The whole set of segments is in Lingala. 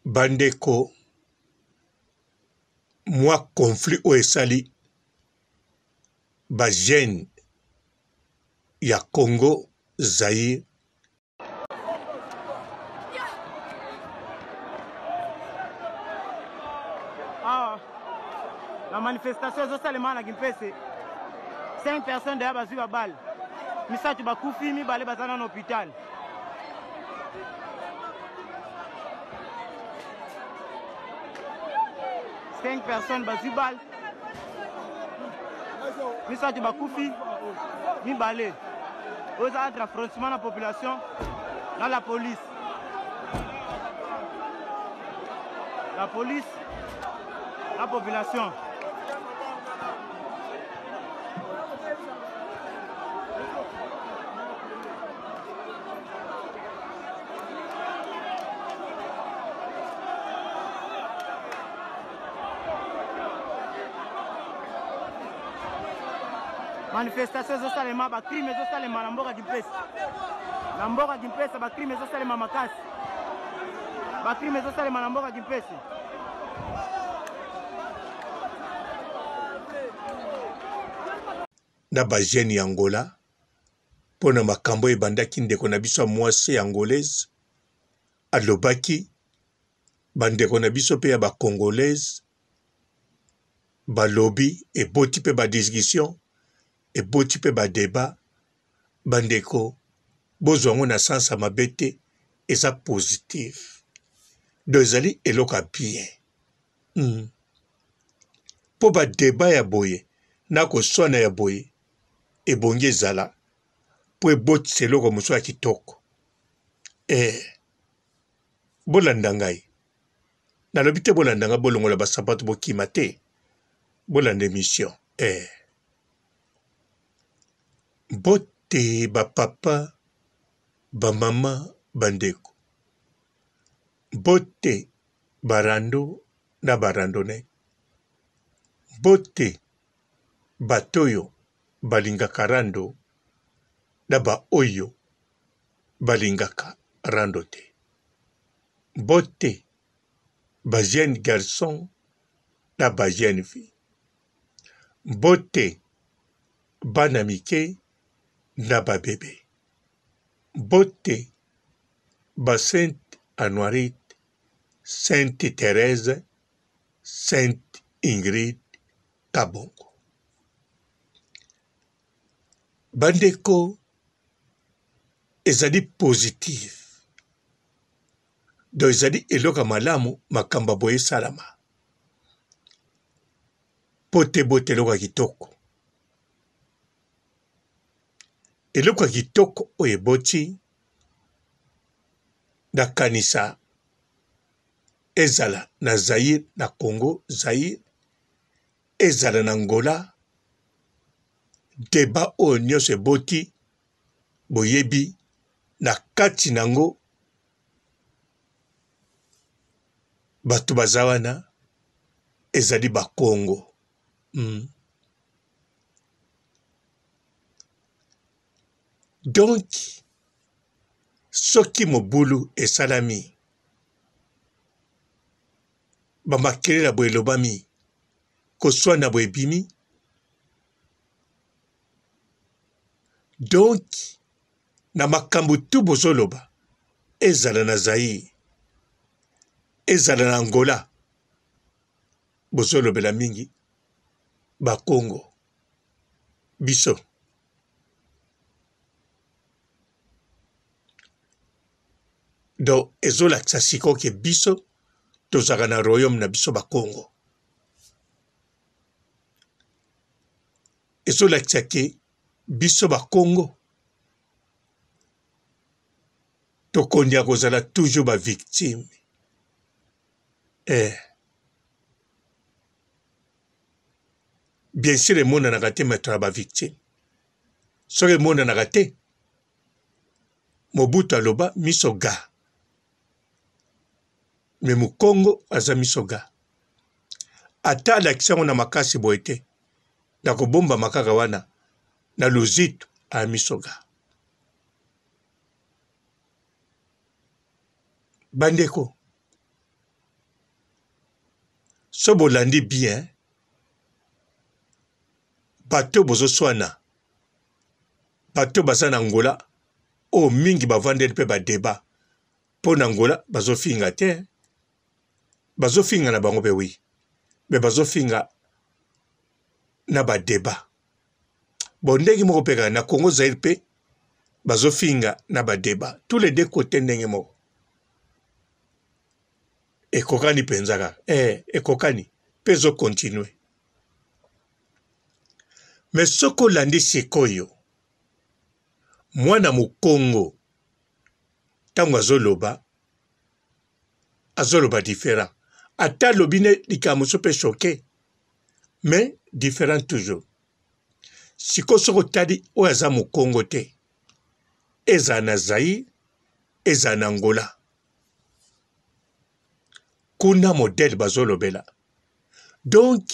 Bandeko, mwa conflit oyo esali ba jeunes ya Congo Zaïre. Awa na manifestation ezosalema na Kimpese, 5 personnes deja bazwi babale, misato bakufi, mibale baza nano hôpital. Cinq personnes bazwi balle, misato bakufi, mibale oyo eza entre affrontement na population na la police. La police na population. Manifestation ezosalema, bacrime ezosalema na mboka Kimpese, na mboka Kimpese bacrime ezosalema makasi, bacrime ezosalema na mboka Kimpese. Na ba jeunes ya Angola mpo na makambo oyo ebandaki ndeko na biso ya mwasi ya angolaise alobaki bandeko na biso mpe ya ba congolaise balobi eboti mpe ba discussion eboti mpe ba debat bandeko bozwa yango na sens ya mabe te eza positif donc ezali eloko ya bien Mpo ba debat ya boye na koswana ya boye ebongi ezala mpo ebotisa eloko mosusu ya kitoko. Eh, bolanda ngai. Nalobi te bolanda ngai bolongola ba sapato bokima te. Bolanda emission. Eh. Mbote ba papa, ba mama, ba ndeko. Mbote ba rando na ba randonnee. Mbote bato oyo balingaka rando na ba oyo balingaka rando te. Mbote ba jeunes garçons na ba jeunes filles. Mbote bana mike na ba bebe. Mbote ba Sainte Anuarite, Sainte Therèse, Sainte Ingrid Kabongo. Bandeko, ezali positive donc ezali eloko ya malamu makambo ya boye esalama mpo te bota eloko ya kitoko. Eloko ya kitoko oyo eboti nakanisa ezala na Zaïre na Congo Zaïre ezala na Angola debat oyo nionso eboti boyebi na kati na yango bato baza wana ezali ba Kongo. Donc soki mobulu esalami, ba makelele ya boye elobami, koswana boye ebimi, donc na makambo tout bozoloba ezala na Zaïre, ezala na Angola, bozolobela mingi ba Kongo biso. Donc ezolakisa sikoyo ke biso tozalaka na royaume na biso ba Kongo. Ezolakisa ke biso ba Kongo tokondi ya kozala toujours ba victime. Eh. Bien sûr emonanaka te mais toza ba victime. Soki emonanaka te Mobutu aloba miso ga. Mais mukongo aza miso ga. Ata alakisi yango na makasi boye te. Na kobombama kaka wana na luzitu aya miso ga. Bandeko. So bolandi bien, bato bozoswana, bato baza na Angola, oyo mingi bavandeli mpe ba debat mpo na Angola bazofinga te, bazofinga na bango mpe wi, me bazofinga na ba debat. Bon, ndenge moko mpe kaka na Congo Zaire mpe bazofinga na ba debat, tous les deux côtés ndenge moko. Ekokani mpenza kaka eh, ekokani mpe ezo continuer. Mais soki olandi sikoyo mwana mokongo ntango azoloba, azoloba different, ata alobi ne likambo mosusu mpe choke, mais different toujours. Sikoyo soki otali oyo aza mokongo te, ezala na Zaïre, ezala na Angola, kuna modèle bazolobela. Donc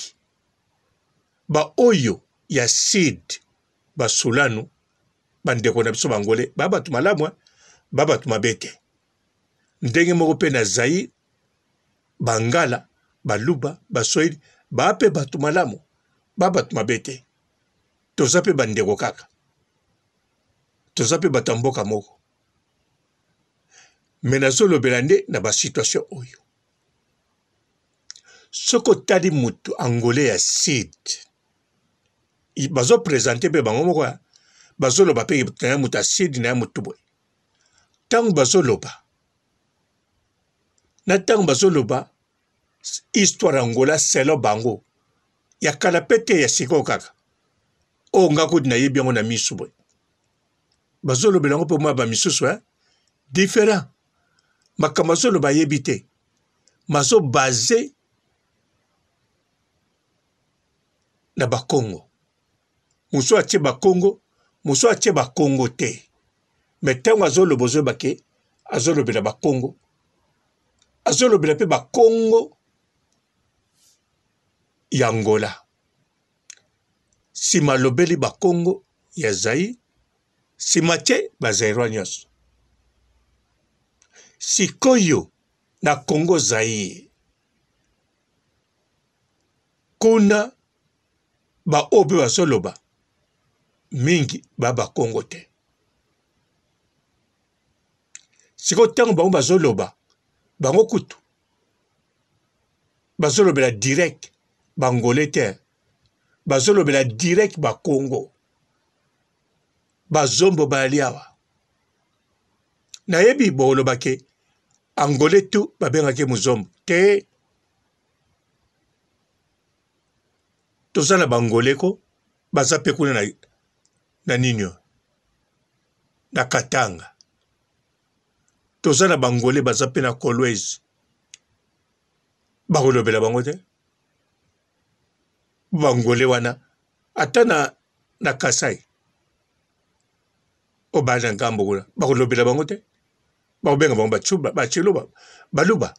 ba oyo ya sud basulanu bandeko na biso bangole ba bato malamu ba bato mabe te. Ndenge moko mpe na Zaïre, bangala, baluba, baswahili ba mpe bato malamu ba bato mabe te. Toza mpe bandeko kaka, toza mpe bato ya mboka moko. Me nazolobela nde na ba situation oyo. Soki otali mutu angolais ya sud, bazo presenter mpe bango moko, bazoloba mpe na mutu ya sud na ya mutu boye. Ntango bazoloba na ntango bazoloba histoire Angola selon bango ya kala mpe te ya sikoyo kaka oyo nga kutu nayebi yango na misu boye, bazolobela yango mpe mwa ba misusu hein? Différent makambo azoloba ayebi te, mazo base na bakongo, mosusu atie bakongo, mosusu atie bakongo te, me ntango azoloba ozoyeba ke azolobela bakongo, azolobela mpe bakongo ya Angola, nsima alobeli bakongo ya Zaïre, nsima tie ba Zaïrois nyonso. Sikoyo na Congo Zaïre kuna baoyo mpe bazoloba mingi ba bakongo te. Sikoyo ntango bango bazoloba, bango kutu bazolobela direct bangole te, bazolobela direct bakongo, bazombo bayali awa. Nayebi boloba ke angolais tout babengaki muzombo te. Toza na bangole ko baza pe kuna na, na nini oyo na Katanga. Toza na bangole baza pe na Kolwezi, bakolobela bango te bangole wana ata na, na Kasai oyo baa na ngambo kuna bakolobela bango te, bakobenga bango batshuba, batshiluba, baluba,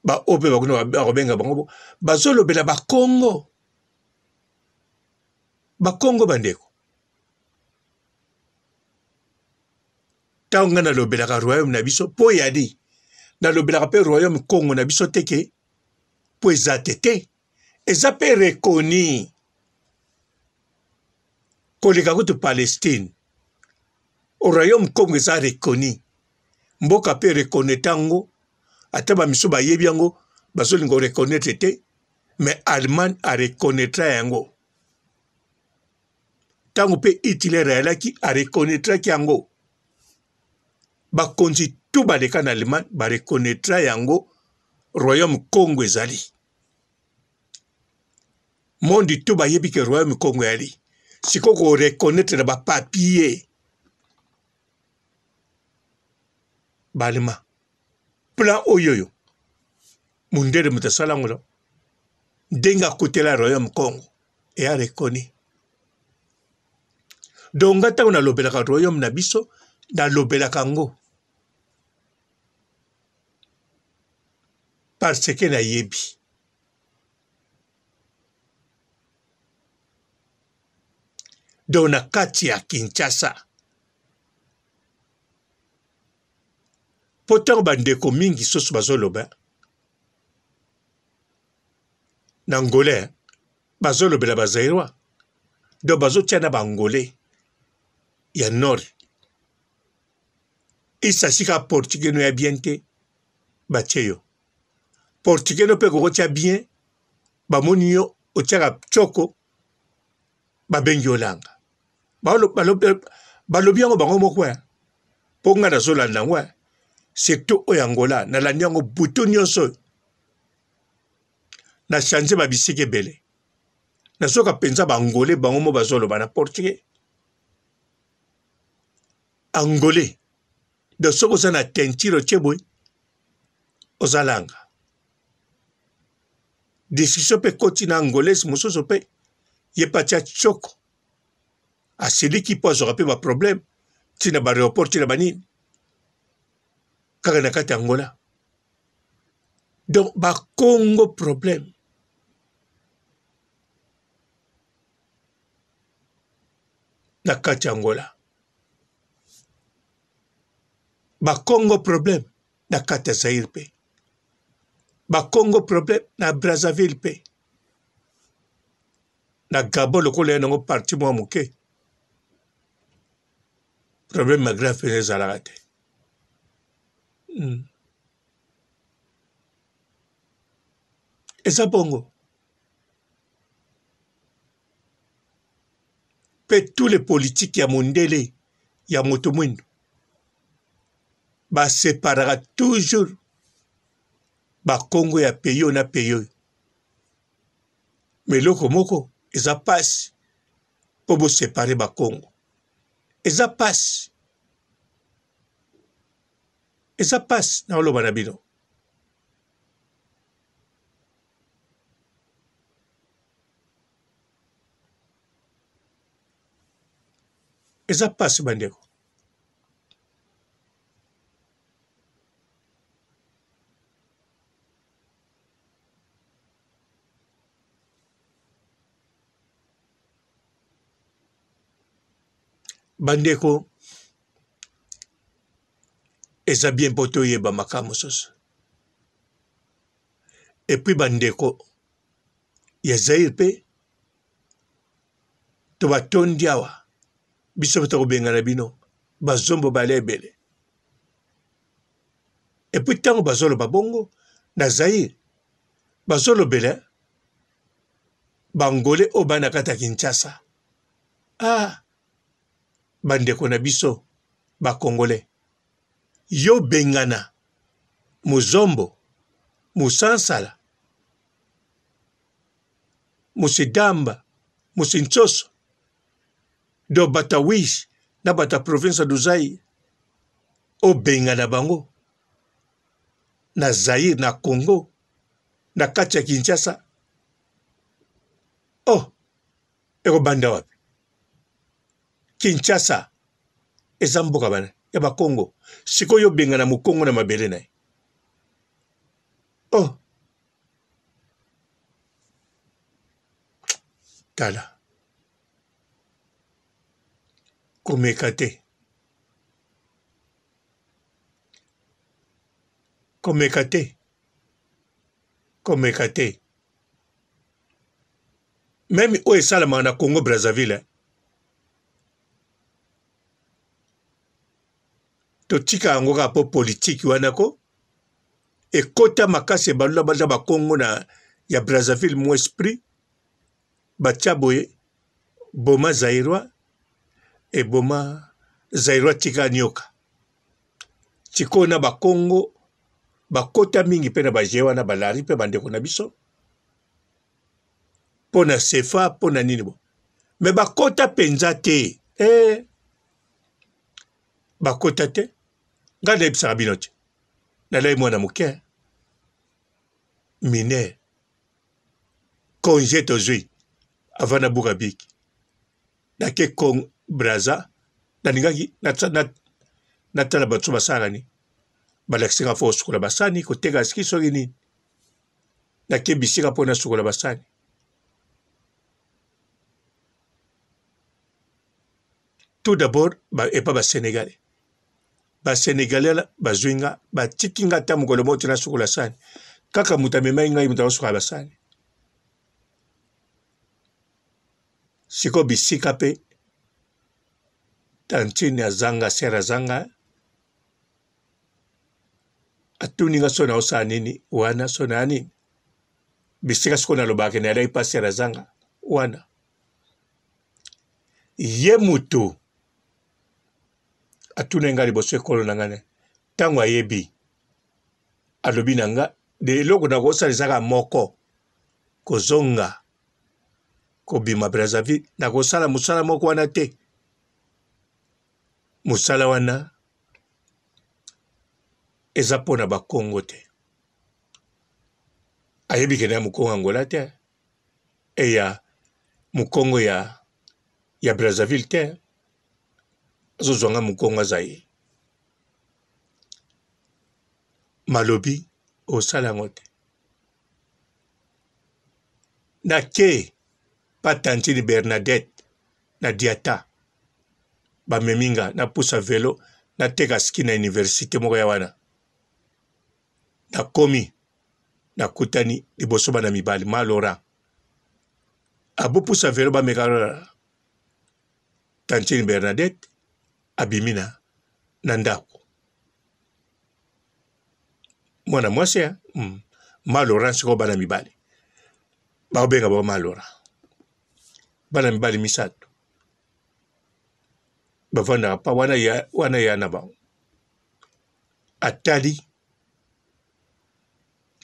baoyo mpe bakuna bakobenga bango, bazolobela bakongo, bakongo bandeko. Ntango ngai nalobelaka royaume na biso mpo eyali, nalobelaka mpe royaume Congo na biso te ke mpo eza te te, eza mpe reconnu koleka kutu Palestine. Royaume Congo eza reconnu, mboka mpe reconnaître yango, ata ba misusu bayebi yango bazolinga ko reconnaître te, mais Allemagne a reconnaîtra yango. Ntango mpe Hitler ayalaki a reconnaîtraki yango, bakonzi tout baleka na Allemagne ba reconnaîtra yango, royaume Congo ezali. Monde tout bayebi ke royaume Congo eyali. Sikoyo ko reconnaître na ba papier balema plan oyo oyo mundele moto asala yango no ndenge akotela royaume Congo eya reconnu. Donc nga ntango nalobelaka royaume na biso nalobelaka yango parce que nayebi donc na kati ya Kinshasa mpo ntango bandeko mingi soso bazoloba Na Angola bazolobela ba Zaïrois donc bazotia na ba Angolais ya nord isasi ka portugais no ya bien te batie yo portugais no mpe kokotia bien bamoni yo otiaka tshoko babengi yo langa balobi yango bango moko ya mpo ngai nazolanda yango surtout oyo Angola nalandi yango butu nyonso oyo na change ba bisika ebele nazoka mpenza ba angolais bango mo bazoloba na portugais angolais donc soki oza na teinture otie boye oza langa discussion mpe ekoti na angolaise mosusu mpe ye mpe atia tshoko asiliki mpo azwaka mpe baproblème ntina baaéroport ntina banini kaka na kati ya angola Donc ba Congo problème. Na kati ya Angola. Ba Congo problème na kati ya Zaire pe. Ba Congo problème na Brazzaville pe. Na Gabon lokola ya nango parti mwa moke. Problème ya grave mpenza ezalaka te. Eza bongo. Pe tous les politiques ya mondele ya moto mwindo ba separaka toujours ba kongo ya pays oyo na pays oyo. Mais eloko moko eza pasi po bo separer ba kongo. Eza pasi. Eza pasi na oloba na bino. Eza pasi bandeko. Bandeko eza bien mpo toyeba makambo mosusu epuis bandeko ya Zaire mpe tobatondi awa biso mpe tokobengana bino bazombo bale ebele epuis ntango bazoloba bongo na Zaire bazolobela bangole oyo bana kati ya Kinshasa ah bandeko na biso ba congolais yo bengana muzombo musansala musidamba musinsoso do batawish na bata province du Zaire obengana bango na Zaire na Congo na kati ya Kinshasa oh ekobanda wapi Kinshasa eza mboka bana ya bakongo sikoyo obengana mokongo na mabele na ye oh tala komeka te komeka te komeka te meme oyo esalamaka na Congo Brazzaville eh. Totika yango kaka po politique wana ko ekota makasi ebalula baza ba Congo na ya Brazzaville mo esprit batia boye boma Zaïrois eboma Zaïrois tika nioka sikoyo na ba Congo bakota mingi pe na ba jeu wana balari pe bandeko na biso mpo na sefa mpo na nini bo me bakota mpenza te eh, bakota te ngai nayebisaka bino te nalai mwana moke mineur congé tozwi avant nabuka biki nake Congo Brazza nalingaki natala bato basalaka nini balakisi nga fo kosukola basani koteka ski soki nini nake bisika mpo nasukola basani tout d'abord ba, epa basenegalais basenegalais wana bazwi nga batiki nga ata mokolo moko te nasukola sani kaka moto amemaki ngai moto akosukola basani. Sikoyo bisika pe tantine azanga sœur azanga atuni nga soki naosala nini wana soki naya nini bisika sikoyo nalobaka ke nayalaki pa sœur azanga wana ye mutu atuna nga liboso ekolo na nga ntango ayebi alobi na nga de eloko nakosala ezaka moko kozonga kobima Brazzaville nakosala mosala moko wana te mosala wana eza mpo na bakongo te ayebi kende ya mokongo Angola te eya mokongo ya ya Brazzaville te azozwa nga mokongo aza ye malobi osala yango te Na ke pa tantine Bernadette na Diata ba memi nga na pusa velo na teka ski na universite moko ya wana na komi na kutani liboso bana mibali ma Laurent abo pusa velo ba meka tantine Bernadette abimi na na ndako mwana mwasi ya mm. ma Laurent sikoyo bana mibali bakobenga bango ma Laurent bana mibali misato bavandaka pa wana ya, wana ya na bango atali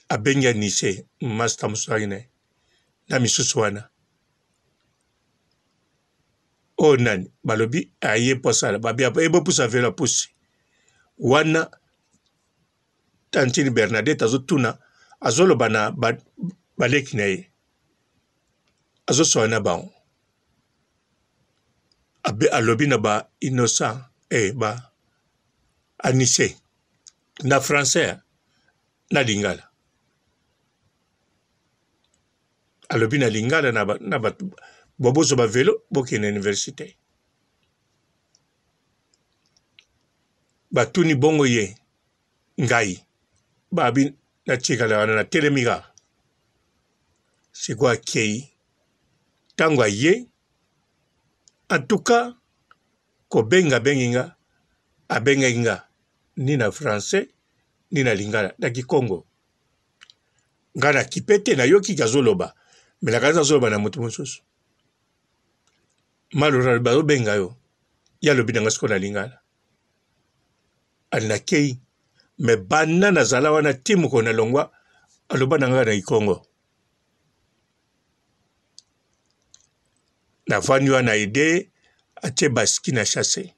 abengi anise masta mosusu na ye na misusu wana oyo nani balobi aye mpo asala babi ebopusa velo apusi wana tantine Bernadette azotuna azoloba na baleki na ye azosola na bango abe alobi na ba innocent eh, ba anise na français na lingala alobi na lingala na bato bobozwa bavelo bokende universite Batuni bongo ye, ngai babi natikala wana natelemi kaka. Sikoyo akei, ntango aye, en tout cas kobenga abengi nga, abengaki nga ni na français ni na lingala, na kikongo. Nga nakipe te, nayoki ke azoloba, mais nakanisi azoloba na moto mosusu. Malora bazobenga yo, ye alobi na nga sikoyo na lingala. Nakei me banda nazala wana ti mokolo na longwa aloba na ngai na kikongo navandi wana aide atie baski na chasse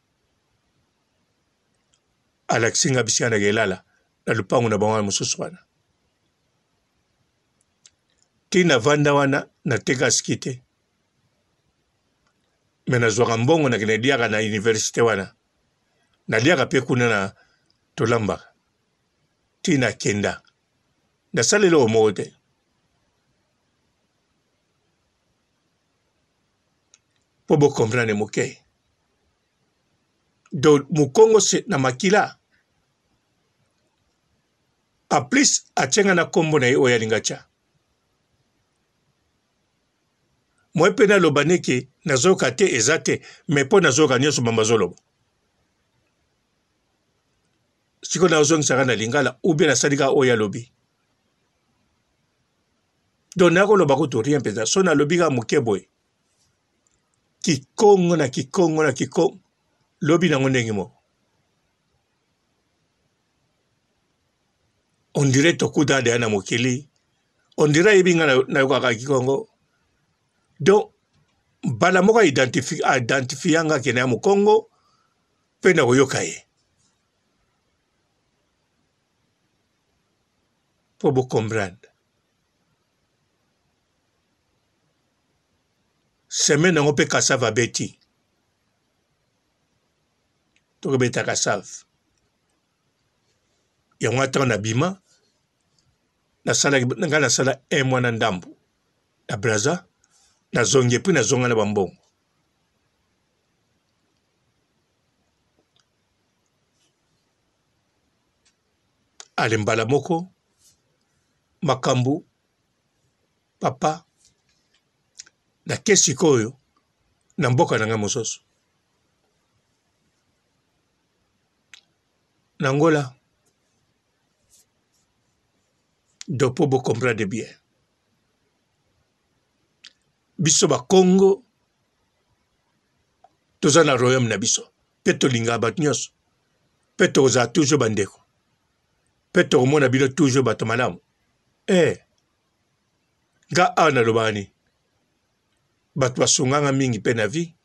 alakisi ngai bisika na kelala na lopango na bango wana mosusu wana ti navanda wana nateka ski te me nazwaka mbongo nakende liaka na universite wana naliaka mpe kuna na tolambaka ti nakenda nasala eloko moko te mpo bocomprendre moke donc mokongo se na makila en plus atie nga na nkombo na ye oyo alinga tya Moi pe naloba neke nazoyoka te eza te mais po nazoyoka nionso bango bazoloba sikoyo nazongisaka na lingala ou bien nasali kaka oyo alobi donc nakoloba kutu rien mpenza so nalobi kaka moke boye kikongo na kikongo na kikongo lobi nango ndenge moko on dirait tokutana deya na mokili on dirait ayebi ngai nayokaka kikongo donc mbala moko aidentifia nga akende ya mokongo mpe nakoyoka ye mpo bocomprendre semaine yango mpe kasava abeti tokobeta kasave yango wana ntango nabima nasalaki ngai nasala un mois na ndambo na Brazza nazongi epuis nazonga na bambongo ale mbala moko makambo papa nake sikoyo. Na mboka na ngai mosusu. Na Angola. Donc po bo comprendre bien. Biso ba Congo toza na royaume na biso pe tolingaka bato nyonso pe tokozala toujours bandeko pe tokomona bino toujours bato malamu eh nga awa nalobaka nini bato basunganga mingi mpe na vie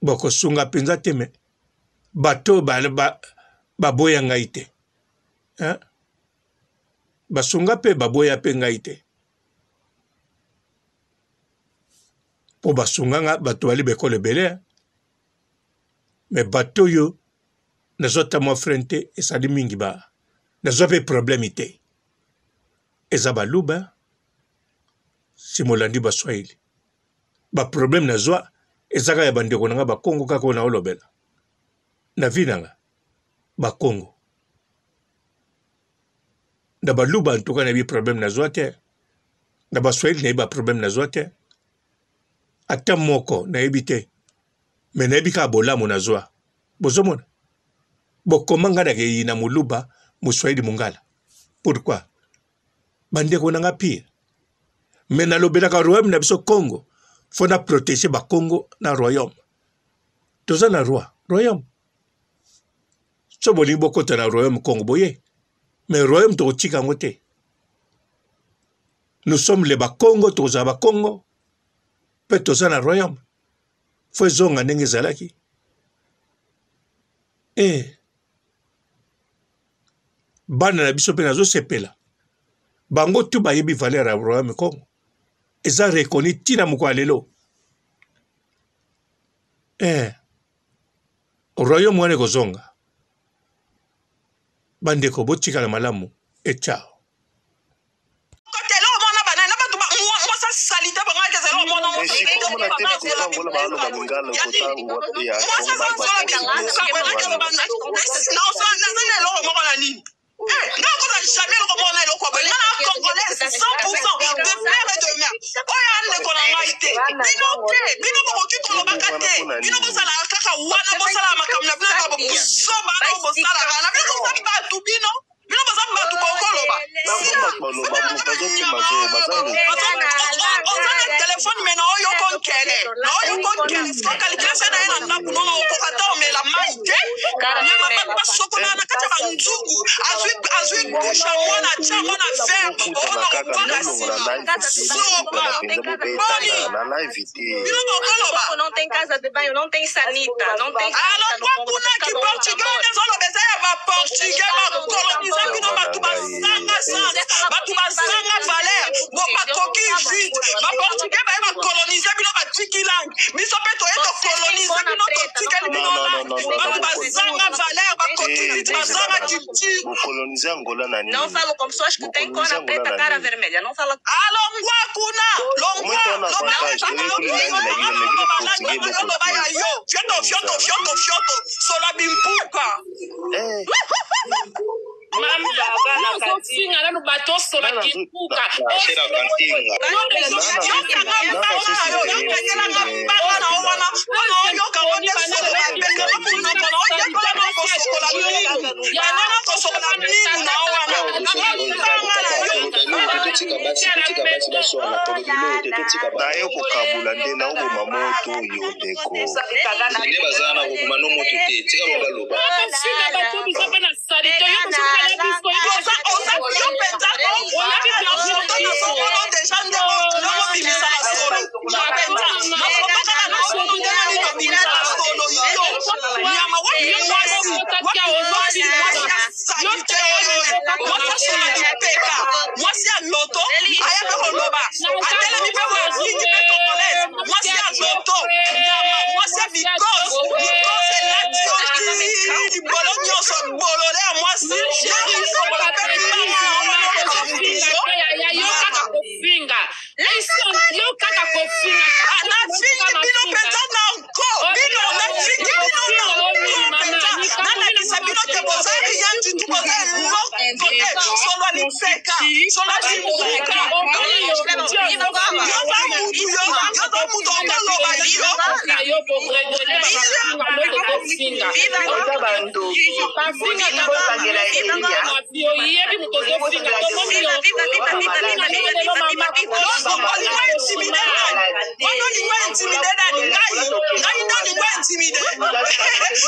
bokosunga mpenza te me bato baboya ngai te hein? Basunga mpe baboya mpe ngai te mpo basunga nga bato bali bekolo ebele me bato oyo nazwa ata mwa frein te ezali mingi ba nazwa mpe probleme te eza baluba si molandi baswahili baprobleme nazwa eza kaka ya bandeko na nga bakongo kaka oyo naolobela na vie na nga bakongo na baluba antuka nayebi probleme nazwa te na baswahili nayebi baprobleme nazwa te ata moko nayebi te me nayebi kaka bolamu nazwa bozomona bokoma ngai nakeyi na moluba moswahili mongala pourquoi bandeko na nga pire me nalobelaka royaume na biso congo fo na protege bakongo na royaume toza na roi royaume so bolingi bokota na royaume congo boye me royaume tokotika yango te nous sommes les bakongo tokozala bakongo mpe toza na royaume fo ezonga ndenge ezalaki e bana na biso mpe nazosepela bango tu bayebi valeur ya royaume congo eza reconnu ntina mokolo ya lelo eh. Royaume wana ekozonga. Bandeko botikala malamu et ciao. Eh, nga nakoza jamais eloko moko na eloko ya boye nga na congolaise 100 de père et de mère oyo andeko na ngai te bino te bino bokoki kolobaka te bino bozalaka kaka wana bosalaka makambo na bino na bozoba na bosalaka na bino boza bato bino bino boza bato bokoloba oza na telefone me na oyoko nkele na oyoko nkele siko calculation na ye na ndako nono okoka ta omela mai te nyama bato basokolaka na kati ya banzungu azwi azwi dushe ya mwana atya yango na verre okona kobwaka nsima zoba boni bino bokoloba alongwa kuna ki portugais wana ezoloba eza ya baportugais bakoloniza bino bato bazanga sens bato bazanga valeur bo bakoki vide baportugais baye bakolonize bino batiki langue biso mpe toye tokolonize bino totikeli bino langue bato bazanga valeur bakoki vide bazanga culture bokolonize angola na nini Não falo com pessoas que têm cor bokolonize na angola preta, na cara nini vermelha. Não fala alongwa kuna au moins longwa toza na loba avantage toyekoli langue na bino mais bino portugais eloko loba te ya yo fioto fioto mosala fioto fioto sola bimpuka Eh, Mama, Yo yo ozofinga nanu bato osola nga nazo kimpuka Rachel Akantinga. yokanga mbanga na yo yokangelanga mbanga na yo wana mpona oyoka ngo nde solo benganga monoko na oyekola na kosokola minu benganga kosokola minu na yo wana kanga mbanga na yo Totika basi, totika basi baswana, tolobi eloko te, totika bango. Naye kokabula nde naoboma moto oyo ndeko. Nde baza na koboma no moto te, tika bango baloba. okofinga bato biso mpe na salite yo mosusu na biso oza oza yo mpenza oyebi na foto nazomona deja ndenge ndenge obimisa na solo yo mpenza na foto kaka naomona ndenge nini obimisa na solo yo nyama wapi mwasi wapi mwasi mwasi ya salite oyo mwasi ya solo lipeka mwasi ya loto aya mpe koloba atelemi mpe boye afingi mpe congolaise mwasi ya loto nyama mwasi ya bikos bikos elati yo ti libolo nyonso bolole ya mwasi yokosokola mpe yo kaka kofinga yo kaka kofinga nafingi bino mpenza na nko bino nafingi bino na nko mpenza nalakisa Naolakisa bino te boza rien du tout, boza eloko te. Solo ya lipeka, solo ya libuka. Yo za mutu yo, yo za mutu okoloba yo. Boza bandoki, bolingi bokangela Eliya, Olingo intimide nani? Wana olingo intimide nani? Ngai, ngai nde olingo intimide.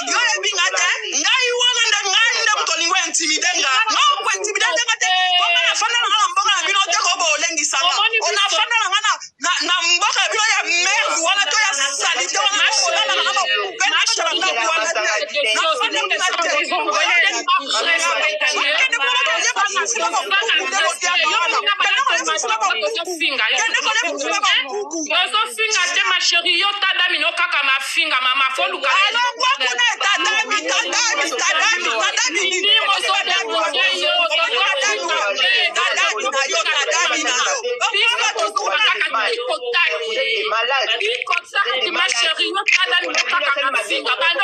Yo oyebi nga te? Ngai wana nde ngai nde moto olingo intimide nga. Nga oko intimide te nga te. Po nga nafanda na nga na mboka na bino te ko bolengisa nga. Onafanda na nga na na, na mboka na bino ya merde wana to ya salite wana to kolalaka na bapoubele na kati ya bandako wana te. Nafanda kuna te. Okende kuna kolia bafufu na bakuku nde koliaka wana. Kende kolia fufu na bakuku. Kende kolia fufu na bakuku. Ozofinga te ma cherie, yo tadami no kaka mafinga mama foluka. Alongwa kuna etadami tadami tadami tadami nini? Tadami wana. Omoni tadami wana. Tadami na yo tadami na yo. Okoma tukuna.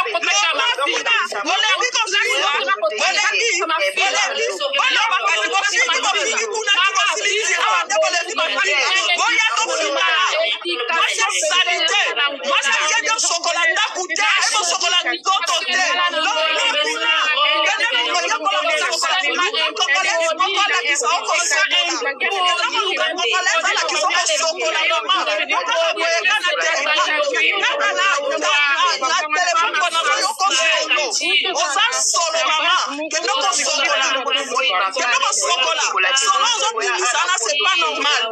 Longwa kuna. Olembi kofinga. Olembi. Olembi. Boloba kasi bofingi bofingi kuna ti bosilisi awa nde bolembi mafinga. Boya tofingana. Mwasi ya salite. Mwasi ayebi osokola ndako te, ayebi osokola nzoto te. Longwa kuna. Kende koyekola kosokola. Luka congolaise moko alakisa yo kosokola. Kende koluka congolaise alakisa yo kosokola mama. Kaka boye kaka te. Kaka na na na telefone ko nazoyoka solo. Oza solo mama. Kende kosokola. Kende kosokola. Solo ozobimisa wana c'est pas normal.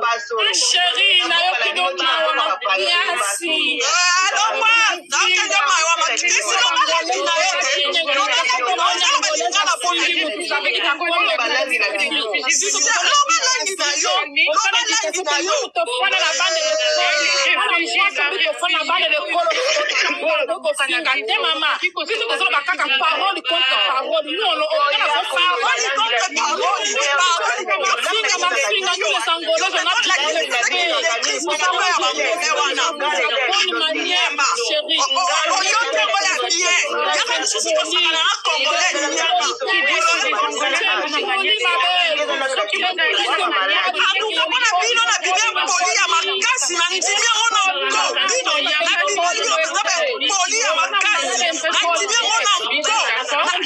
Chérie, nayoki no mawa makasi. Alongwa nakende mawa makasi loba langi na yo te. Loba langi na yo ozaloba lingala mpo nini? Loba langi na yo. Loba langi na yo. Tofanda na bande kofinga te mama, biso tozoloba kaka parole contre parole. Nous Parole contre parole. Parole. Mafinga mafinga, nous les Angolais, on a Nous avons bonne manière, chérie. Oyo ntango ya bien yaka lisusu kosakana na congolais nyama. Aluka mpona bino na bino poli ya makasi na ndimi yango na nko bino na bino bino mpenza bapoli ya makasi na ndimi yango na nko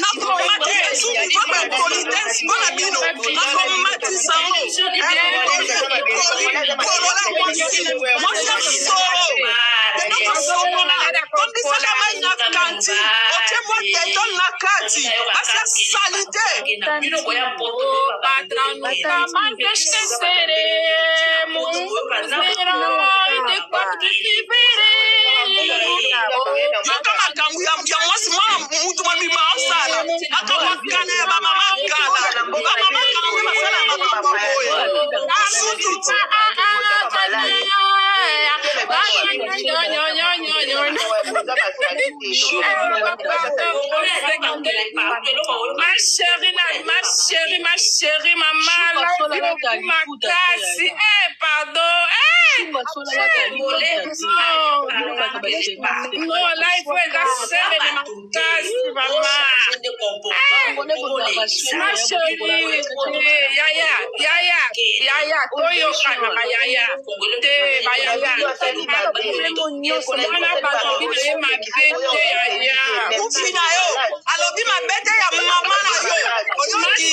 nakomatisa esu niveau ya politesse mpo na bino nakomatisa yango poli polola mwasi mwasi ya solo kende kosokola tondisaka mai na kantine otie mwa detol na kati basi ya salite. Patrão, nunca mais esqueceremos. Os heróis de 4 de fevereiro. Yoka makambo ya ya mwasi mwana mutu mobimba osala makambo ya kala ya bamama kala bamama kala nde basala makambo boye asutu. Ma chérie, ma chérie, ma chérie, maman, makasi. Eh, pardon. Eh, non, non, là, il faut être serré, makasi, maman. Ma chérie, eh, yaya, yaya, yaya, toyokana bayaya te bayaya mwana balobi na ye mabe te yaya. Kufi na yo alobi mabe te ya mama na yo oyoki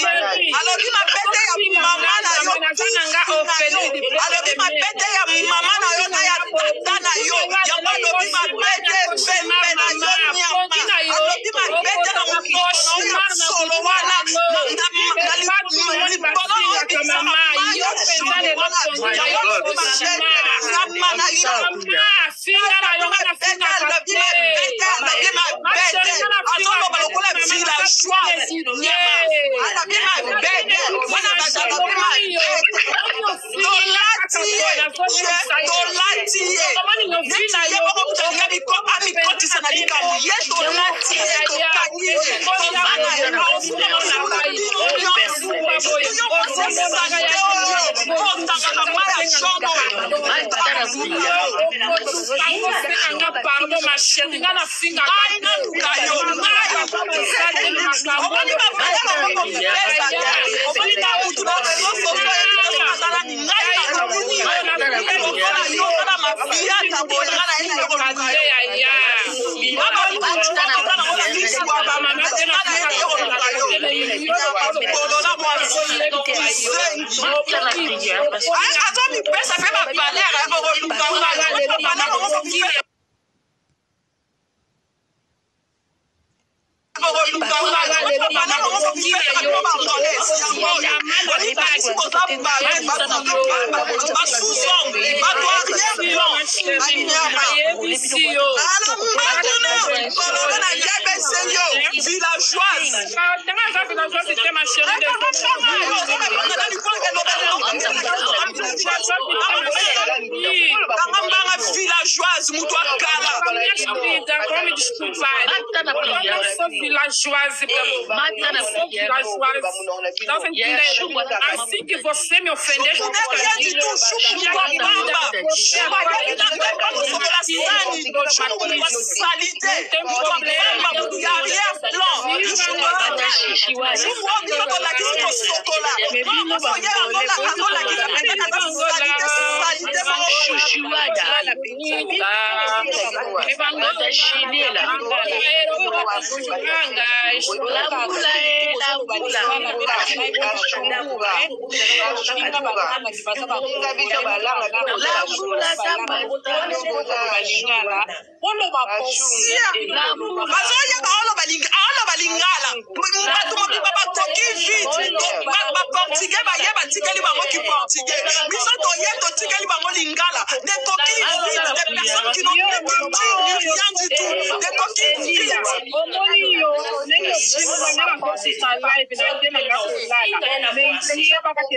alobi mabe te ya mama na yo naza na nga tufi na yo ofeli alobi mabe te ya mama na yo na ya tata na yo yango alobi mabe te pembe na yo nyama alobi mabe te na monoko na yo ya solo wana na libolo na yo ebimisaka mai ya solo wana yango alobi mabe te nyama na yo. Finga na yo nga na fingaka alobi te mabe te alobi mabe te azoloba lokola villageoise nyama alobi mabe te wana bato alobi mabe te tolati ye ye tolati ye neti ye moko moto alingi amikotisa na likambo ye tolati ye tokangi ye toza na ye aosula bino nyonso yo mwasi ya salite oyo. Otangaka mai ya jaune oyo. Nga pardon ma chérie, nga nafingaka Ngai naluka yo, ngai. Omoni bavaleur yango komipesa te. Omoni na mutu na sososo oyebi te soki aza nani. Ngai naluki yo. Lokola yo kala mafiata boye, ngai nayebi te koluka yo. Nga babutu oza nango na misu wana, ngai nayebi te koluka yo. Bolola mwasi, kizengi. Azomipesa mpe bavaleur okoluka ngai. Omoni bavaleur yango komipesa. Villageoise. Kanga mbanga villageoise mutu akala. D'accord, me desculpa. Eu não sou villageoise, eu não sou villageoise. Tá entendendo? Assim que você me ofender, Shuku n'est rien du tout. Shuku mutu apamba. Shuku ayebi na ngai mpa kosokola sani. Shuku mutu ya salite. Mutu apamba, mutu ya arrière plan. Shuku Shuku oyo biso tolakisi kosokola. Oyo ye azolakisa mpenza aza salite, salite moko boye. Sia. Bazoyeba aoloba aoloba lingala. Bato mobimba bakoki vite. Baportugais baye batikeli bango kiportugais. Biso toye totikeli bango lingala. Des coquilles vides, des personnes qui n'ont ni culture ni rien du tout. Des coquilles vides. Omoni yo ndenge obima nga nakosisa live na nde nanga kolala mais yebaka ke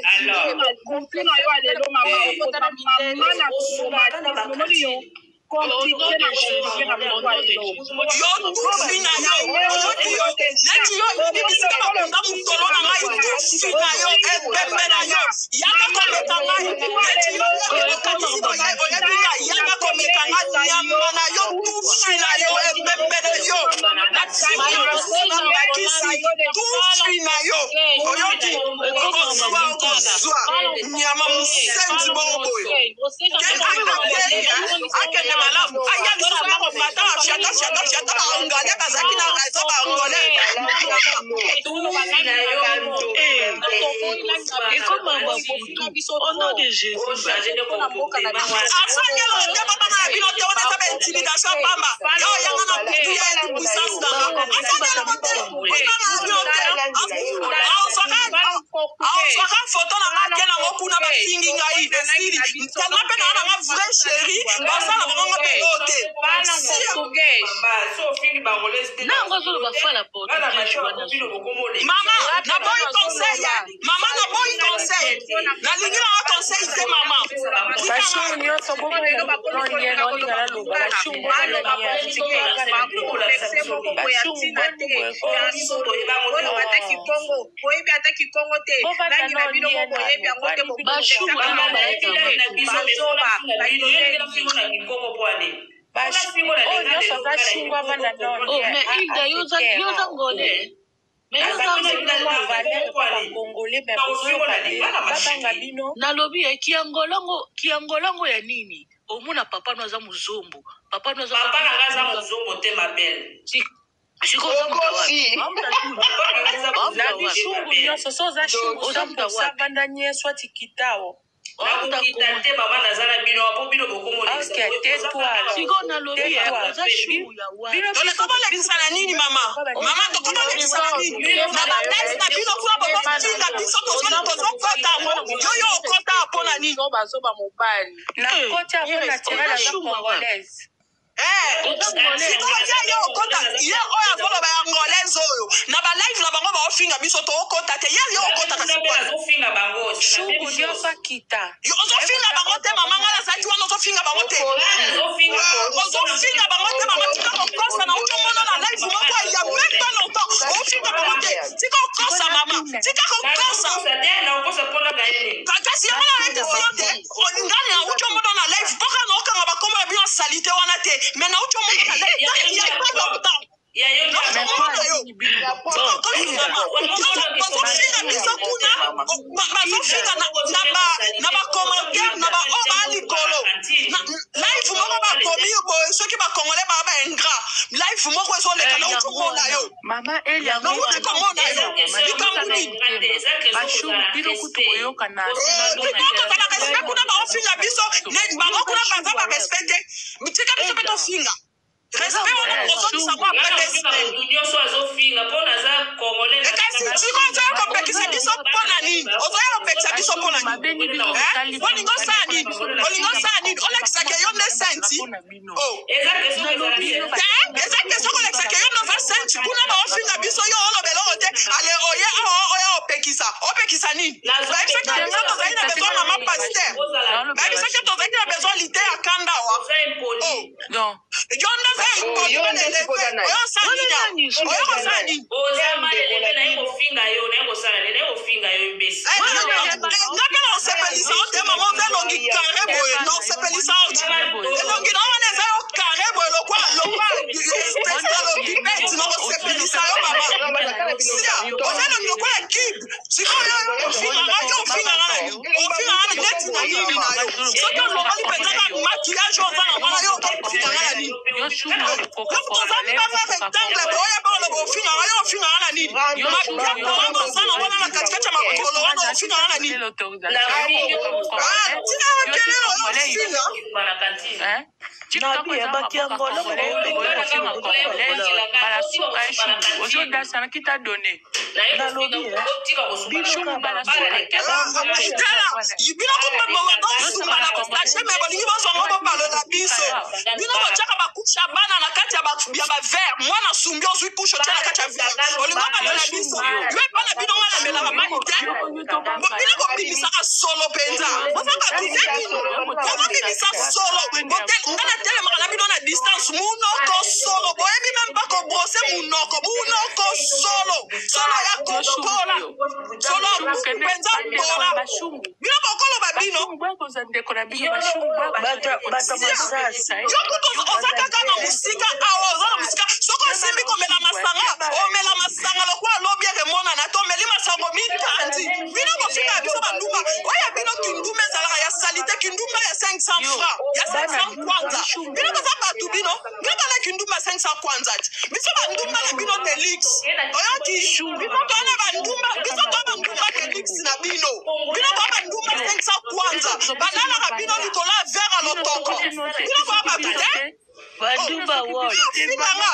mutu na yo ya lelo mama okota mama na traumatisme omoni yo compliqué na compliqué na mutu ya lelo. Yo tufi na yo, oyoki yo neti yo oyebi bisika bakunda mokolo na ngai. Tufi na yo, ebembe na yo, yaka komeka ngai. Neti yo oyebi, okanisi boye oyebi ngai, yaka komeka ngai, nyama na yo. Tufi na yo, ebembe na yo, natiki yo nabakisi tufi na yo, oyoki? Okozwa, okozwa, nyama mosenzi moko boye. Akei, akende malamu, aya lisusu na komata fiata fiata fiata. Baangolais bazalaki na raison, baangolais. Au nom de Jésus. Asangelo nde babana na bino te, wana eza baintimidation pamba. Yo oyanga na butu ya eti puissance nanga, asangelo te, obana na bino te. Aozwaka foto na nga ke nango kuna, bafingi ngai, esili tellement mpe naa nanga vrai chéri, basala bango nga mpe yo te. Sia. Nango azoloba fala portugais wana. Mama, naboyi conseil. Mama, naboyi conseil, nalingi nanga conseil te, mama. Bashungu nyonso bokomonie naolinga naloba bashungu bashungu boni boye. Boyebi ata kikongo te, langi na bino mo boyebi yango te. Bashungu wana Bazoba. Oyo nyonso aza shungu avanda. Oh, mais Hilda, yo oza yo oza ngolais. Mais yo oza Bacongolais, mais bozoyoka te, babanga bino. Nalobi e kiangolango, kiangolango ya nini? Omona papa no aza mozombo, papa no aza Papa na nga aza mozombo te, ma belle. Sikoyo oza moto wapi? Nabi shungu nyonso so oza shungu Oza moto 100 wapi? vanda nye swati kitao. Nakokita te, mama, naza na bino po bino bokomolekisa. Ok, tais-toi alors. Sikoyo nalobi e Tais-toi. oza shungu ya wapi? Tokolekisa na nini, mama? Mama, tokolekisa na nini? Na balive na bino kuna bokofinga biso, tozokota yango. Yo yo okota mpo na nini? Bazoba mobali. Na koti ya po naturel aza congolaise. Sikoyo ye yo okota, ye oyo azoloba ya angolaise oyo, na balive na bango baofinga biso, tookota te. Ye yo okotaka sikoyo. Azofinga bango. Shungu nyonso akita. Ozofinga bango te, mama. Ngai nazalaki wana, ozofinga bango te, ozofinga bango te, mama. Tika kokosa na otomona na live moko ya même pas longtemps, ofinga bango te. Tika kokosa, mama, tika kokosa. Nakosa mpona na ye nini? Kasi yango na yebisi yo. Bazofinga biso kuna, bazofinga na bacommentaire na baoyo baa likolo live moko bakomi boye, soki bacongolais baa baingrat, live moko ezoleka, nauti komona yo. Mama Elia, Nauti komona yo. Likambo nini? Bashungu bino kutu koyokana. Tozala respect. Kuna baofinga biso, bango kuna baza barespect te. Tika biso mpe tofinga. Respect wana kozongisa ngo après 2 semaines. Motu nyonso azofinga mpo naza congolais. Kasi siko ozoya kopekisa biso mpo na nini? Ozoya kopekisa biso mpo na nini? Olingi osala nini? Olingi osala nini? Olakisaka yo nde senti? Eza question kozala. Te, eza question kolakisaka yo nde oza senti. Kuna baofinga biso, yo oloba eloko te. Ale oye awa, oya opekisa. Opekisa nini? Bayebisaki biso tozali na besoin mama pasteur, bayebisaki tozalaki na besoin lite ya kanda wa. Oza impoli. Non. Yo nde oza impoli. Oyo osala nini? Oyo kosala nini? Oza malelebe. Naye kofinga yo, naye kosala nini? Naye kofinga yo, imbesi. Nga mpe na osepelisa yo te, mama. Oza elongi carré boye, na osepelisa yo te. Elongi na wana eza yo carré boye lokwa lokwa na kosepelisa yo, mama. Sia, oza elongi lokola cube. Sikoyo ofinganga yo, ofinganga na nini? Ofinganga na neti na nini na yo? Soki olongoli mpenza ka maquillage oza na wana, yo okofinganga na nini? Yo shungu Toza mibanga rectangle boye, mpe oloba ofinganga yo. Ofinganga na nini? Mapiako wana oza na wana na katikati ya makolo wana, ofinganga na nini? Tina kelele oyo ofinga. TikTok eza maboka congolais, okofinga congolais mbala suka. Eshungu ozodasana kita donné. Shungu mbala suka. Tala bino kumba, bosumba na basachet, mais bolingi bozwango, bobalola biso. Bino botiaka bacouches ya bana na kati ya baverre. Mwana sumbi, ozwi couche, otia na kati ya verre, olingi obalola biso. Yo epa na bino, wana amelaka mai te. Bino bobimisaka solo mpenza, boza bato te. Bino bozobimisa solo. Nga natelemaka na bino na distance. Munoko solo, boyebi même pas kobrosser munoko. Munoko solo, solo ya kokola, solo mpenza mpola. Bino bokoloba bino. Ndeko na bino bashungu. Yo kutu oza kaka na mosika awa, oza na mosika. Soki osimbi komela masanga, omela masanga lokwa alobi eke emonana te, omeli masango mitandi. Bino bofinga biso bandumba. Oyo bino kindumba ezalaka ya saleté, kindumba ya 500 francs, ya 500 kwanza. Bino boza bato, bino bino bana kindumba 500 kwanza ti. Biso bandumba na bino de luxe, oyoki? Biso toana bandumba, biso toa bandumba de luxe na bino. Bino boa bandumba 500 kwanza, balalaka bino likolo ya verre ya lotoko. Bino boa bato te. Bandumba world. Ofinganga,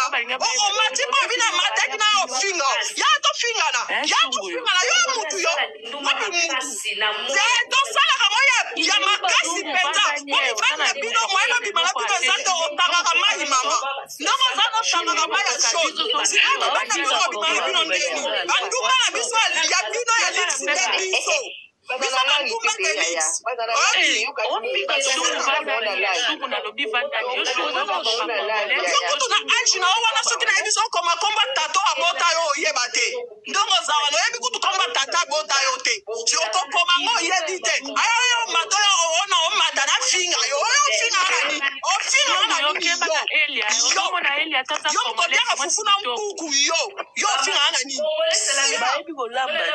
omati mpo bino amataki na yo, ofinga ya tofingana, ya tofingana. Yo mutu, yo wapi mutu te? Tosalaka ngo ya makasi mpenza po mibali na bino moye babima na bino eza te. Otangaka mai, mama, ndenge oza notangaka mai ya chaude. Sikoyo mibali na bino babima na bino ndeni? Bandumba na biso ya bino ya luxe nde biso, biso bandumba de luxe, oyoki? Shungu, nalobi vandani yo shungu oza maboka congolais. Yo kutu na age na yo wana, soki nayebi so okoma komba tato abota yo, oyeba te. Ndongo oza wana, oyebi kutu komba tata abota yo te. Si okokoma ngo, oyebi te. Ayo yo omata, oyo ona omata na finga yo, oyo ofinga na nini? Ofinga na nini? Elia. Yo Ozomona Elia tata. yo mokotiaka fufu na mpuku. Yo ofinga na nini? Bayebi kolamba te.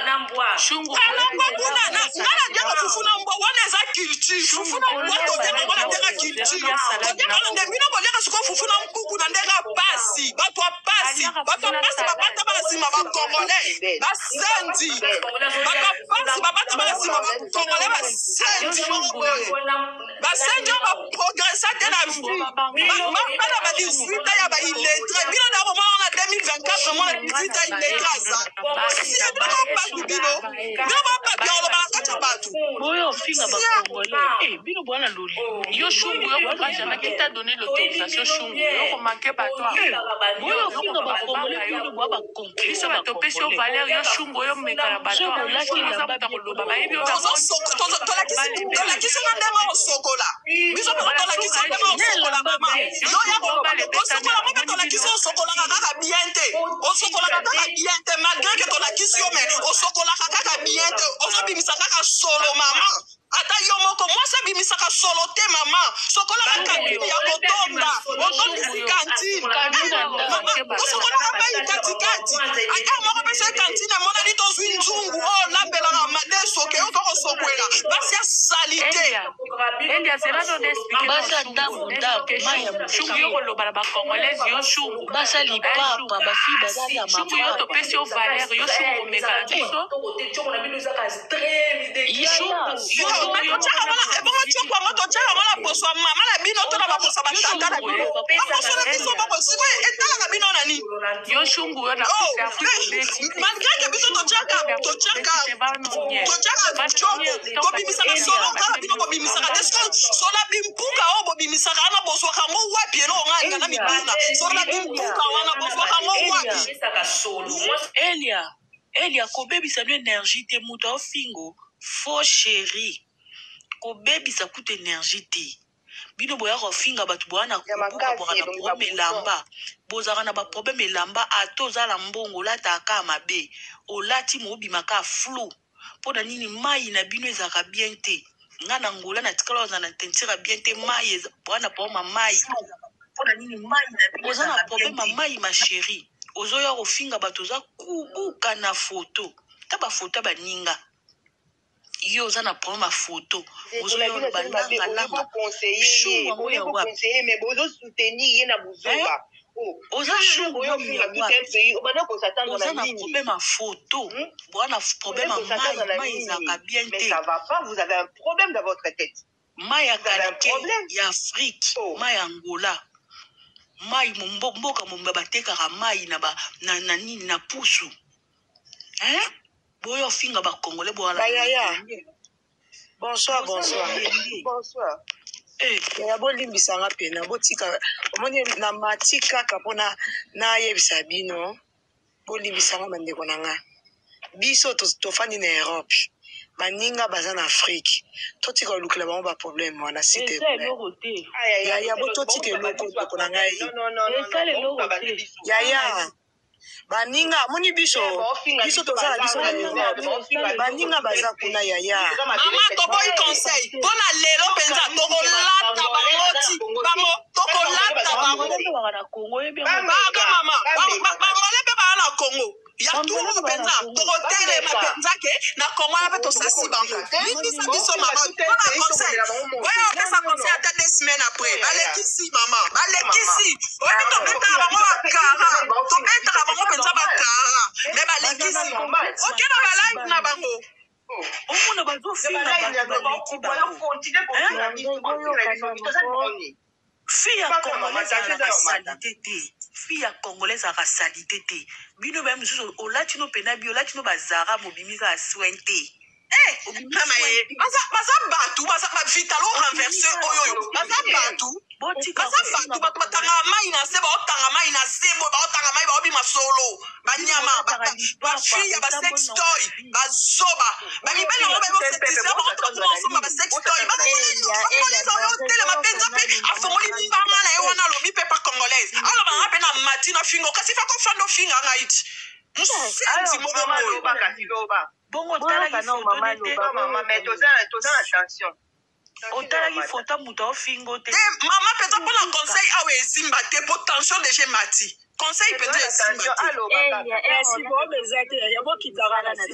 Na mbwa. Shungu. Kalangwa kuna. Nga naliaka fufu na mbwa, wana eza culture. Fufu na mbwa totiaka ngo na ndenge culture, totiaka na nde bino boliaka sikoyo fufu na mpuku na ndenge ya pasi. Bato ya pasi, bato ya pasi babata bana nsima bacongolais basendi. Bato ya pasi babata bana nsima bacongolais basendi moko boye, basendi oyo baprogressa te na vie, bana ba 18 ya baillettré. Bino na komona na 2024, mona 18 ya illettré aza sie. Bino bato, bino bino babato ya koloba na kati ya bato. Boyo ofinga bacongolais. Eh, bino bwana loli. Yo shungu, yo kokajana qui t'a donné l'autorisation? Shungu, yo komanke bato. Boyo ofinga bacongolais, bino bwa Biso batopesi yo valeur. Yo shungu, oyo meka na bato. Shungu oza moto koloba, bayebi yo. Tolakisi nga ndenge osokola. Biso mpe tolakisi ndenge osokola, mama. Yo ya osokola ngo mpe tolakisi. Osokolaka kaka bien te, osokolaka kaka bien te. Malgré que tolakisi yo, mais osokolaka kaka bien te, ozobimisa kaka solo, mama. Ata yo moko mwasi abimisaka solo te mama sokolaka kantine ya kotonda otondisi kantine mama tosokolaka mai katikati ata moko mpe soki kantine emonani tozwi nzungu oyo olambelaka madeso oke oke kosokwela basi ya salite. Elia zela no na explique Basi na ya ndambu ndambu, mai ya shungu yo moke. koloba na ba congolaise yo shungu. Basi ya lipapa, ba fille baza na Shungu yo mapapa. topesi yo valeur yo shungu komeka na biso. Yaya, Shungu yo Yo, shungu mais yo totyaka moko ngo na ebongo tioko yango totyaka ngo na poso ya mama na bino to na baposo ya batata na bino baposo na biso moko sikoyo etalaka bino na nini? Yo shungu yo na Oh, Afrique obeti te. malgré que biso totyaka totyaka totyaka tioko tobimisaka solo kaka bino bobimisaka te sikoyo sola bimpuka oyo bobimisaka wana bozwaka yango wapi eloko ngai alinga na mituna sola bimpuka wana bozwaka yango wapi? Elia, Elia, kobebisa no energie te, moto aofingo faux chéri. Kobebisa kutu energie te. Bino boya kofinga bato boya na Ya kubuka makasi bwaka na elongi problème babouton. elamba. Bozalaka na ba problème elamba ata oza na mbongo olataka kaka mabe. Olati mobima kaka flou. Mpo na nini mai na bino ezalaka bien te? Nga na Angola na tikala ozala na teinture ya bien te mai boya na problème ya mai. Oza na problème ya mai ma chérie. Ozoya kofinga bato oza kubuka na photo. Ta ba photo ya baninga. Yo oza na problème ya photo. Ndeko na Ozoya bino oloba asali mabe, langa oye langa. boconseille ye, Shungu yango oye ya wapi? boconseille mais bozosoutenir ye na Hein? buzoba. Oh, Oza yo shungu oyo nini ya ofinga tout un wapi? pays, obanda kosatendre Oza na na nini? problème ya photo. Boa na problème Obanda ya mai, kosatendre na mai nini? ezalaka bien Mais te. ça va pas, vous avez un problème dans votre tête. Mai ya Vous avez un qualité problème. ya Afrique, Oh. mai ya Angola. Mai mboka momba batekaka mai na ba na, na nini na pusu. Hein? Boyo finga ba congolais boala na Bayaya, bonsoir, Boza bonsoir. loyenge. Bonsoir. Eh, Yaya bolimbisanga pena botika omoni na mati kaka mpona nayebisa bino bolimbisanga bandeko na nga biso tofandi na Europe baninga baza na Afrique totika kolukela bango baproblème wana s'il te eza plaît. eloko te. Aïe, aïe, aïe, Yaya bototika eloko ndeko na ngai. Non, non, non, non, Esala non, eloko bandi te. biso. Yaya baninga amoni biso biso toza na biso na Europe baninga baza kuna yaya. Mama toboyi conseil mpo na lelo mpenza tokolata bango ti bango tokolata bango Bangole na Congo oyebi yango. baka mama bangole mpe baa na Congo ya turu mpenza tokotelema mpenza ke na Congo wana mpe tosasi bango limbisa biso mama mpo na conseil oyo opesa conseil ata deux semaines après balekisi mama balekisi oyebi tobetaka bango bakara tobetaka bango mpenza bakara me balekisi oke na balive na bango. Omona bazofinga bato baleki bango. Hein? Fille ya congolais azalaka salite te. Fille ya congolais azalaka salite te. Bino baye mosusu olati no pena bi olati no bazara mobimi kaka soin te. Eh, Obimi mama soin ye te. baza baza bato baza bavitalo renverse oyo oyo baza bato Botika baza kofinga bato bato bacongolais. batangaka mai na se baotanga mai na se boye baotanga mai baobima solo Bino banyama bolataka lipapa bafille ya basex etamboli nango toy na vie. bazoba bamibali yango bayebi bango to bakoma osomba basex toy bacongolaise oyo otelema mpenza mpe afongoli mbanga na ye wana alobi mpe pa congolaise alobanga mpe na mati na fingo kasi fa kofanda ofinga ngai ti mosenzi moko Mama boye. loba kasi loba. Bongo otalaki photo ne te. Mama, mais toza toza na tension. Otalaki photo ya moto aofingo te. Te mama mpenza mpona conseil awa esimba te po tension deja emati conseil mpenza esimba te. Merci bobe eza te yaya bokitaka na se.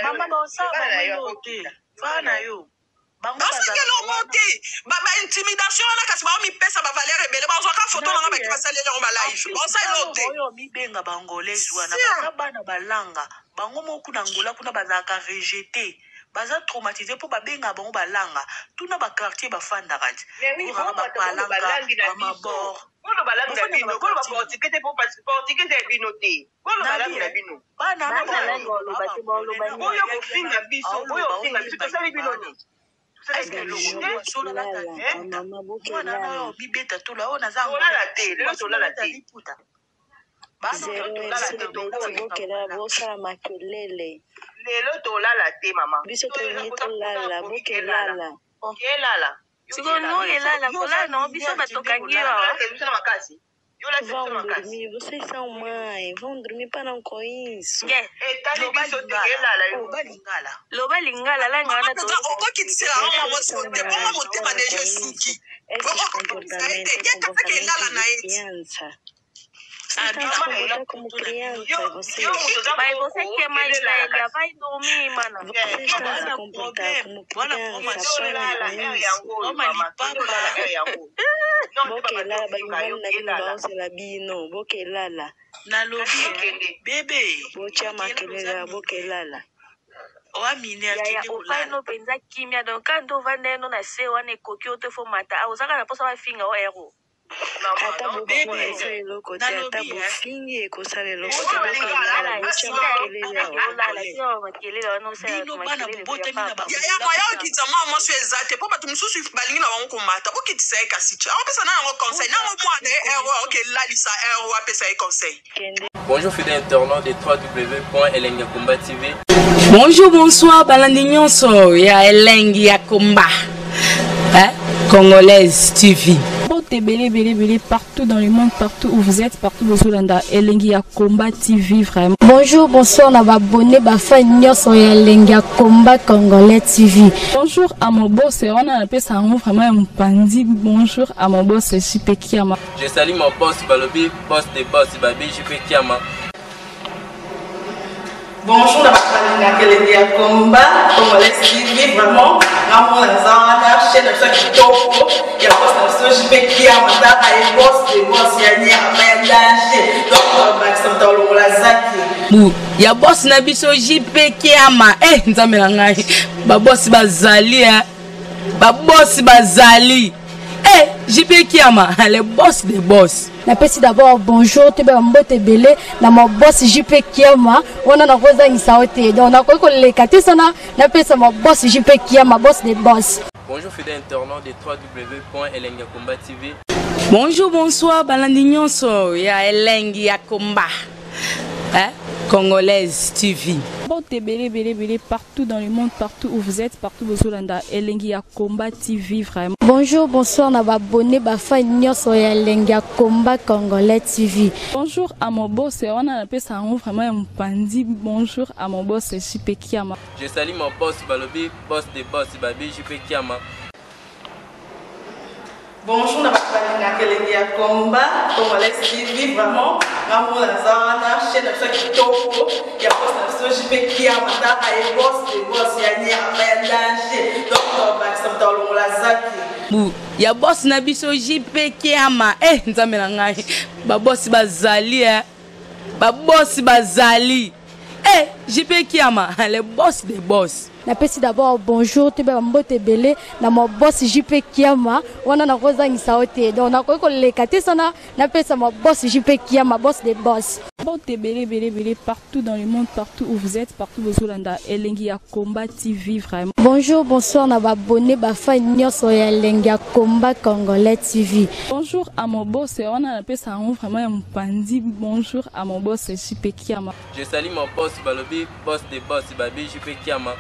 Mama baosala bango eloko te. Faa na yo. Bango basaki bazalaka eloko wana. te baintimidation wana kasi baomipesa bavaleur ebele bazwaka foto nanga baki basaleli yango En balive plus basala talo eloko te. oyo mibenga bangolaise wana Sia. baza bana balanga bango moko kuna Angola kuna bazalaka rejete baza traumatise mpo babengaka bango balanga tuna baquartier bafandaka ti Mais oui, oyokaka bon, bato bolo bapalanka balangi na biso. bamabor Bolo balangi na bafandaka bino, bolo baquartier baportugais te po portugais te ya bino te. Bolo balangi nabi na bino. bana wana Boyo baoloba kofinga biso, boyo aoloba kofinga biso, oyemba tosali bino yembana nini? Tosali bino eloko eske te. azolalata Eh? liputa mwana wana oyo mibeta tola oyo naza Tolala angolais te, lelo tolala azolalata te. liputa bana Lelo oyo tolala te, babenga tokoli. balanga bosala makelele Lelo tolala te, mama. biso tolingi tolala bokelala. Kelala. Sikoyo no elala yo oza kolala nango biso mineur bato kende kangi yo kolala awa. Biso na makasi. Vão dormir, vocês são mãe, vão dormir, param com isso. Loba lingala langi wana okokitisela yango mwasi oyo te bongo motema deja esuki. Esses comportamentos Ye é kaka comportamento elala na de ye ti. criança. Você está a se comportar como criança, vocês. Mas você que é mais velha, vai dormir, mana. Vocês estão a se comportar como criança, parem com isso. Bokelala, bamibali na bino baosela bino, bokelala. Nalobi bebe. Botya makelele, bokelala. Oamine. Yaya, ofai no mpenza kimia, donc ka nde ovanda eno na se wana ekoki yo te, fo mata awa ozaka na mposa bafinga o ero. Ata bofingi esala eloko te, ata bofingi ekosala eloko te, bokelala, botya makelele awa. Olala tika makelele wana, osala makelele ya papa. Yaya, moya okitisa mwana mwasi oyo eza te, mpo bato mosusu balingi na bango komata. Bokitisa ye kasi ti akopesa na yango conseil nango mwana ye ero aokelalisa ero apesa ye conseil. Bonjour fidèles internautes de www.elengakomba TV. Bonjour, bonsoir, balandi nyonso ya elengi ya komba. Hein? Congolaise TV. Mbote ebele ebele ebele partout dans le monde, partout où vous êtes, partout bozolanda Elengi ya Combat TV vraiment. Bonjour, bonsoir na ba abonné ba fan nyonso ya Elengi ya Combat Congolais TV. Bonjour à mon boss, wana napesa yango vraiment ya mopanzi. Bonjour à mon boss JP Kiama. Je salue mon boss Balobi, boss des boss Babi JP Kiama. Bonjour na bato balingaka elengi ya combat congolais TV, vraiment ngamona naza wana chaîne na biso ya kitoko ya boss na biso JP Kiama, tala ye boss de boss ya nyama ya danger, donc bakisa moto alongola zaki. Bu ya boss na biso JP Kiama. Eh nzambe na ngai. Ba boss bazali eh. Ba boss bazali. Eh JP Kiama, le boss des boss. Napesi d'abord bonjour, toyeba mbote ebele na ma boss JP Kiama, wana nakozangisa yo te, donc nakoki koleka te sana napesa ma boss JP Kiama, boss de boss. Bonjour fidèles internautes de www.elengakomba TV. Bonjour, bonsoir, balandi nyonso ya elengi ya komba. Hein? Congolaise TV. Mbote ebele ebele ebele partout dans le monde, partout où vous êtes, partout bozolanda Elengi ya Combat TV vraiment. Bonjour, bonsoir na ba abonné ba fan nyonso ya Elengi ya Combat Congolais TV. Bonjour à mon boss, wana napesa yango vraiment ya mopanzi. Bonjour à mon boss JP Kiama. Je salue mon boss Balobi, boss des boss Babi JP Kiama. Bonjour na bato balingaka elengi ya combat congolais TV, vraiment ngamona naza wana chaîne na biso ya kitoko ya boss na biso JP Kiama, tala ye boss de boss ya nyama ya danger, donc bakisa moto alongola zaki. Bu ya boss na biso JP Kiama. Eh nzambe na ngai. Ba boss bazali eh. Ba boss bazali. Eh JP Kiama, le boss des boss. Napesi d'abord bonjour, toyeba mbote ebele na ma boss JP Kiama, wana nakozangisa yo te, donc nakoki koleka te sana napesa ma boss JP Kiama, boss de boss. Mbote ebele ebele ebele partout dans le monde, partout où vous êtes, partout bozolanda Elengi ya Combat TV vraiment. Bonjour, bonsoir na ba abonné ba fan nyonso ya Elengi ya Combat Congolais TV. Bonjour à mon boss, wana napesa yango vraiment ya mopanzi. Bonjour à mon boss JP Kiama. Je salue mon boss Balobi, boss des boss Babi JP Kiama.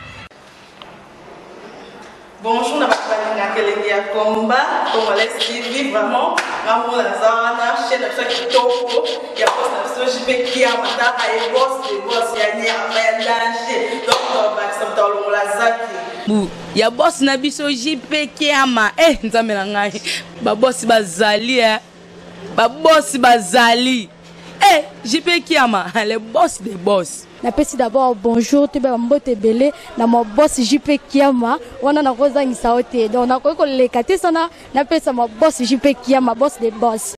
Bonjour na bato balingaka elengi ya combat congolais TV, vraiment ngamona naza wana chaîne na biso ya kitoko ya boss na biso JP Kiama, tala ye boss de boss ya nyama ya danger, donc bakisa moto alongola zaki. Bu ya boss na biso JP Kiama. Eh nzambe na ngai. Ba boss bazali eh. Ba boss bazali. Eh JP Kiama, le boss des boss. Napesi d'abord bonjour, toyeba mbote ebele na ma boss JP Kiama, wana nakozangisa yo te, donc nakoki koleka te sana napesa ma boss JP Kiama, boss de boss.